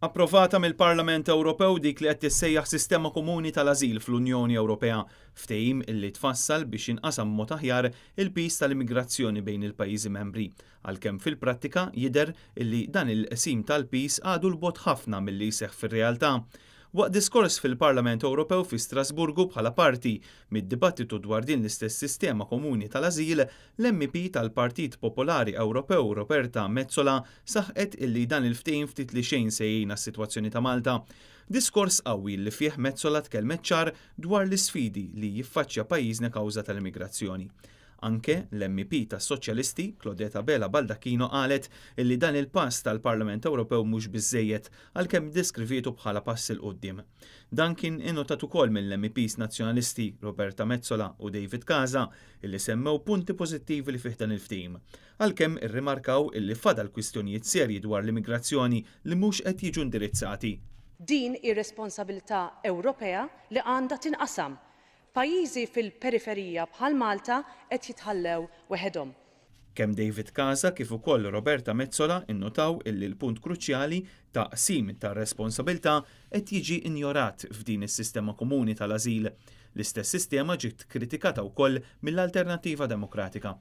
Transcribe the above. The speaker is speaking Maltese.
Approvata mill-Parlament Ewropew dik li qed tissejjaħ sistema komuni tal-ażil fl-Unjoni Ewropea, ftehim illi tfassal biex jinqasam b'mod aħjar il-piż tal-immigrazzjoni bejn il-pajjiżi membri, għalkemm fil-prattika jidher illi dan il-qsim tal-piż għadu 'l bogħod ħafna milli jseħħ fir-realtà. Waqt diskors fil-Parlament Ewropew fi Strasburgu bħala parti mid-dibattitu dwar din l-istess sistema komuni tal-ażil, l-MEP tal-Partit Popolari Ewropew Roberta Metsola saħqet illi dan il-ftehim ftit li xejn se jgħin għas-sitwazzjoni ta' Malta. Diskors qawwi li fih Metsola tkellmet ċar dwar l-isfidi li jiffaċċja pajjiżna kawża tal-immigrazzjoni. Anke l-MEP tas-Soċjalisti, Claudette Abela Baldacchino qalet illi dan il-pass tal-Parlament Ewropew mhux biżżejjed għalkemm iddeskrivietu bħala pass 'il quddiem. Dan kien innotat ukoll mill-MEPs Nazzjonalisti Roberta Metsola u David Casa illi semmew punti pożittivi li fih dan il-ftehim. Għalkemm irrimarkaw illi fadal kwistjonijiet serji dwar l-immigrazzjoni li mhux qed jiġu indirizzati. Din hi responsabilità Ewropea li għandha tinqasam Pajjiżi fil-periferija bħal Malta qed jitħallew weħedhom. Kemm David Casa kif ukoll Roberta Metsola nnotaw illi l-punt kruċjali ta' qsim tar-responsabilità qed jiġi injorat f'din is-sistema komuni tal-ażil. L-istess sistema ġiet kritikata wkoll mill-Alternattiva Demokratika.